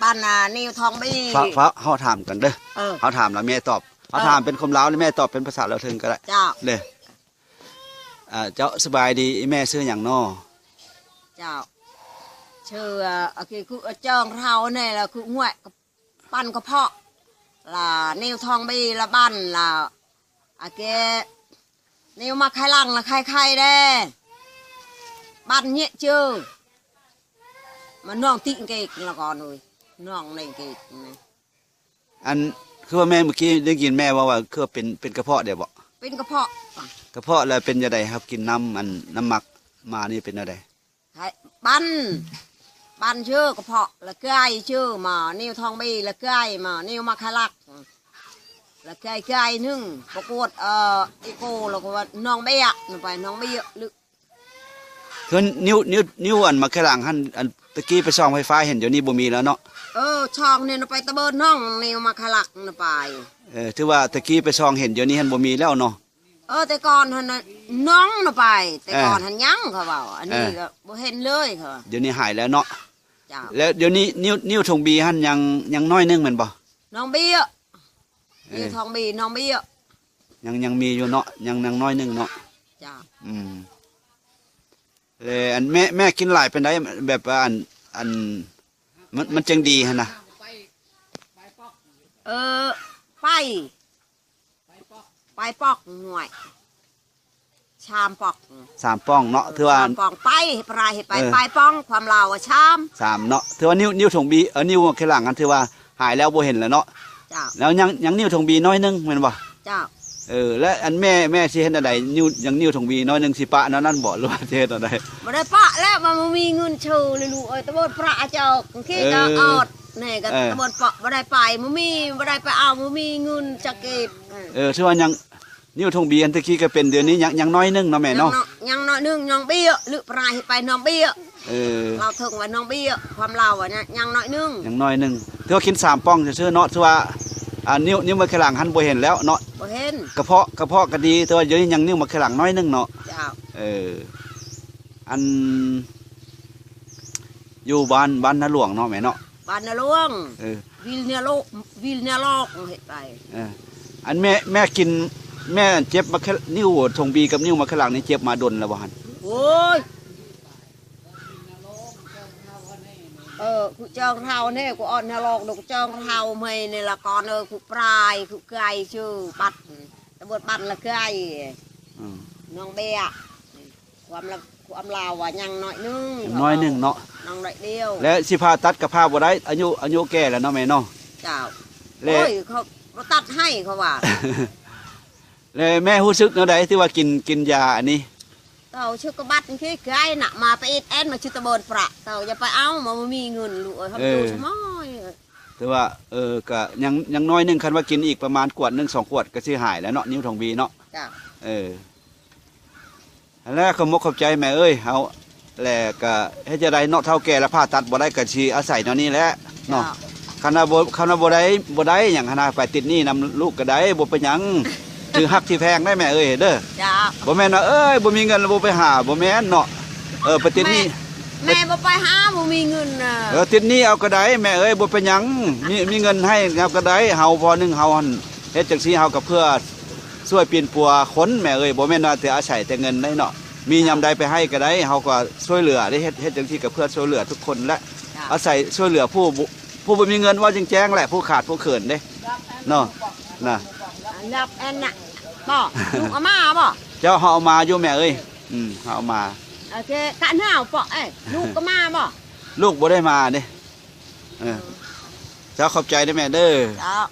ອັນນ່າ ນິວທອງບີ ຟ້າວ ຟ້າວ ເຮົາຖາມກັນເດີ ເອີ ເຮົາຖາມແລ້ວແມ່ຕອບ ເຮົາ ເອີ ຖາມເປັນຄວາມລາວ ແລ້ວແມ່ຕອບເປັນພາສາລາວເທິງກໍໄດ້ ເຈົ້າ ເດີ. ອ່າ ເຈົ້າ ສະບາຍດີ ອີ່ແມ່ຊື່ຫຍັງນໍ? ເຈົ້າ ຊື່ ອາ ເກ ຄຸ ອາ ເຈີງເທົານີ້ລະ ຄຸ ຫ້ວຍ ປັ່ນກະເພາະ ລະ ນິວທອງບີ ລະ ບ້ານ ລະ ອາ ເກ ນິວມາໄຄຫຼັງ ລະ ໄຄໄຄເດ້ ບ້ານເຍະຈື່ ມານ້ອງຕິເກກ ລະກ່ອນເອີຍ ນ້ອງເນເກກນະ. ອັນ ຄືວ່າແມ່ເມື່ອກີ້ໄດ້ຍິນແມ່ເວົ້າວ່າ ຄືວ່າເປັນ ເປັນກະເພາະເດ້ບໍ? ເປັນກະເພາະ ກະເພາະແລ້ວເປັນຈັ່ງໃດ? ເຮົາກິນນ້ຳ ອັນ ນ້ຳໝາກມານີ້ເປັນແນວໃດ? ໄຂ້ ປັ່ນ ປັ່ນຊື່ກະເພາະ ລະເກືອຍຊື່ ມາ ນິວທອງບີ ລະເກືອຍ ມາ ນິວມາໄຄຫຼັກ ລະເກືອຍ ເກືອຍໜຶ່ງ ປະກວດ ເອີ ເອໂກ ລະກະວ່າ ນ້ອງເບ້ຍ ນຳໄປ ນ້ອງເບ້ຍ ຫຼື ຄື ນິວ ນິວ ນິວ ອັນ ມາໄຄຫຼັງຫັ້ນ ອັນ ຕະກີ້ໄປສ່ອງໄຟຟ້າເຫັນ ດຽວນີ້ບໍ່ມີແລ້ວເນາະ? ເອີ ຊ່ອງນີ້ນະໄປ ຕະເບີນນ້ອງ ນິວມາໄຄຫຼັກນະໄປ ເອີ ຖືວ່າຕະກີ້ໄປສ່ອງເຫັນ ດຽວນີ້ຫັ້ນບໍ່ມີແລ້ວເນາະ? ເອີ ແຕ່ກ່ອນຫັ້ນນະ ນ້ອງນະໄປ ແຕ່ກ່ອນຫັ້ນຍັງ ເຂົາເວົ້າ ອັນນີ້ກໍບໍ່ເຫັນເລີຍ ເຂົາວ່າ ດຽວນີ້ຫາຍແລ້ວເນາະ? ເຈົ້າ ແລ້ວດຽວນີ້ ນິວ ນິວທອງບີຫັ້ນຍັງ ຍັງໜ້ອຍໜຶ່ງແມ່ນບໍ່? ນ້ອງເບ້ຍ ເອີ ນິວທອງບີ ນ້ອງເບ້ຍ ຍັງ ຍັງມີຢູ່ເນາະ ຍັງ ຍັງໜ້ອຍໜຶ່ງເນາະ? ເຈົ້າ ອືມ ແລະ ອັນ ແມ່ ແມ່ກິນຫຼາຍປານໃດ ແບບວ່າ ອັນ ອັນ ມັນ ມັນຈັ່ງດີຫັ້ນນະ? ເອີ ໄປ ໄປປອກ ຫ້ວຍ ສາມປອກ ສາມປອງເນາະ ເອີ ຖືວ່າ ສາມປອງ ໄປ ປາຍ ໄປ ເອີ ໄປປອງ ຄວາມລາວວ່າ ສາມ ສາມເນາະ ຖືວ່າ ນິວ ນິວທອງບີ ເອີ ນິວມາໄຄຫຼັງຫັ້ນ ຖືວ່າຫາຍແລ້ວ ບໍ່ເຫັນແລ້ວເນາະ? ເຈົ້າ ແລ້ວຍັງ ຍັງນິວທອງບີໜ້ອຍໜຶ່ງແມ່ນບໍ່? ເຈົ້າ ເອີ ແລະ ອັນແມ່ ແມ່ຊິເຮັດແນວໃດ? ນິວ ຍັງນິວທອງບີໜ້ອຍໜຶ່ງ ຊິປະແນວນັ້ນບໍ່ ຫຼືວ່າຊິເຮັດແນວໃດ? ບໍ່ໄດ້ປະແລ້ວ ມັນບໍ່ມີເງິນຊື້ແລ້ວລູກເອີຍ ຕະເບີດປະເຈົ້າ ເຄກະອອດ ເອີ ແນ່ກະ ເອີ ຕະເບີດປະ ບໍ່ໄດ້ໄປ ບໍ່ມີ ບໍ່ໄດ້ໄປເອົາ ບໍ່ມີເງິນຈະເກັບ ເອີ ເອີ ຖືວ່າຍັງ ນິວທອງບີອັນຕະກີ້ກະເປັນ ດຽວນີ້ຍັງ ຍັງໜ້ອຍໜຶ່ງເນາະແມ່ເນາະ? ຍັງ ຍັງໜ້ອຍໜຶ່ງ ຍັງເບ້ຍ ຫຼືປາຍ ໄປນ້ອງເບ້ຍ ເອີ ລາວເຖິງວ່ານ້ອງເບ້ຍ ຄວາມລາວວ່າ ຍັງໜ້ອຍໜຶ່ງ ຍັງໜ້ອຍໜຶ່ງ ຖືວ່າກິນສາມປອງຊື່ໆເນາະ ຖືວ່າ ອ່າ ນິວ ນິວມາໄຄຫຼັງຫັ້ນບໍ່ເຫັນແລ້ວເນາະ? ບໍ່ເຫັນ ກະເພາະ ກະເພາະກະດີ ແຕ່ວ່າດຽວນີ້ຍັງນິວມາໄຄຫຼັງໜ້ອຍໜຶ່ງເນາະ? ເຈົ້າ ເອີ ອັນ ຢູ່ບ້ານ ບ້ານນາຫຼວງເນາະແມ່ເນາະ? ບ້ານນາຫຼວງ ເອີ ວິລນາໂລກ ວິລນາລອກ ເຮັດໄປ ເອີ ອັນແມ່ ແມ່ກິນ ແມ່ເຈັບມາ ນິວທອງບີກັບນິວມາໄຄຫຼັງນີ້ເຈັບມາດົນແລ້ວບໍ່ຫັ້ນ? ໂອ້ຍ ເອີ ຄູເຈີງເທົາແນ່ ກູອອນນາລອກ ຄູເຈີງເທົາໃໝ່ນີ້ລະກ່ອນ ເອີ ຄູປາຍ ຄູໄກຊື່ ບັດ ຕະເບີດບັດລະໄກ ອືມ ນ້ອງເບ້ຍ ຄວາມລະ ຄວາມລາວວ່າຍັງໜ້ອຍໜຶ່ງ ຍັງໜ້ອຍໜຶ່ງເນາະ ຍັງໜ້ອຍດຽວ ແລະຊິຜ່າຕັດກໍຜ່າບໍ່ໄດ້ ອາຍຸ ອາຍຸແກ່ແລ້ວເນາະແມ່ເນາະ? ເຈົ້າ ແລະ ໂອ້ຍ ເຂົາບໍ່ຕັດໃຫ້ເຂົາວ່າ ແລະແມ່ຮູ້ສຶກແນວໃດທີ່ວ່າກິນ ກິນຢາອັນນີ້? ເຂົາຊຶກກະບັດທີ່ກາຍນະ ມາໄປອິດແອນມາຊິຕະເບີນປະ ເຂົາຢ່າໄປເອົາ ມາບໍ່ມີເງິນລູກເອີຍ ເຮົາ ເອີ ໂຕສະໝອຍ ຖືວ່າ ເອີ ກະຍັງ ຍັງໜ້ອຍໜຶ່ງ ຄັນວ່າກິນອີກປະມານຂວດໜຶ່ງສອງຂວດກະຊິຫາຍແລ້ວເນາະ ນິວທອງບີເນາະ? ເຈົ້າ ເອີ ຫັ້ນແຫຼະ ຂອບມົກຂອບໃຈແມ່ເອີຍ ເຮົາ ແລະກະເຮັດຈັ່ງໃດເນາະ ເຖົ້າແກ່ລະຜ່າຕັດບໍ່ໄດ້ ກະຊິອາໄສແນວນີ້ແຫຼະເນາະ ເຈົ້າ ຄັນວ່າບໍ່ ຄັນວ່າບໍ່ໄດ້ ບໍ່ໄດ້ຫຍັງຫັ້ນນະ ໄປຕິດໜີ້ນຳລູກກະໄດ້ ບໍ່ເປັນຫຍັງ ຖືກຮັກຖືກແພງໄດ໋ແມ່ເອີຍເດີ ເຈົ້າ ບໍ່ແມ່ນວ່າ ເອີຍ ບໍ່ມີເງິນລະບໍ່ໄປຫາ ບໍ່ແມ່ນເນາະ ເອີ ໄປຕິດໜີ້ ແມ່ ແມ່ບໍ່ໄປຫາ ບໍ່ມີເງິນນະ ເອີ ຕິດໜີ້ເອົາກະໄດ້ແມ່ເອີຍ ບໍ່ເປັນຫຍັງ ມີ ມີເງິນໃຫ້ເອົາກະໄດ້ ເຮົາພໍໜຶ່ງເຮົາຫັ້ນ ເຮັດຈັ່ງຊີ້ເຮົາກະເພື່ອຊ່ວຍປິ່ນປົວຄົນແມ່ເອີຍ ບໍ່ແມ່ນວ່າແຕ່ອາໄສແຕ່ເງິນໄດ໋ເນາະ ມີຍາມໃດໄປໃຫ້ກະໄດ້ ເຮົາກະຊ່ວຍເຫຼືອເດ້ ເຮັດ ເຮັດຈັ່ງຊີ້ກະເພື່ອຊ່ວຍເຫຼືອທຸກຄົນແຫຼະ ເຈົ້າ ອາໄສຊ່ວຍເຫຼືອຜູ້ ຜູ້ບໍ່ມີເງິນ ເວົ້າແຈ້ງໆແຫຼະ ຜູ້ຂາດຜູ້ເຂີນເດ້ເນາະ ນະ ອັນນັ້ນ ອັນນະ ບໍ່ ລູກເອົາມາບໍ່? ເຈົ້າ ເຮົາເອົາມາຢູ່ແມ່ເອີຍ ອືມ ເຮົາເອົາມາ ໂອເຄ ກະໜາວເປາະເອີຍ ລູກກະມາບໍ່? ລູກບໍ່ໄດ້ມາເດ້ ເອີ ເຈົ້າ ຂອບໃຈເດີແມ່ເດີ ເຈົ້າ.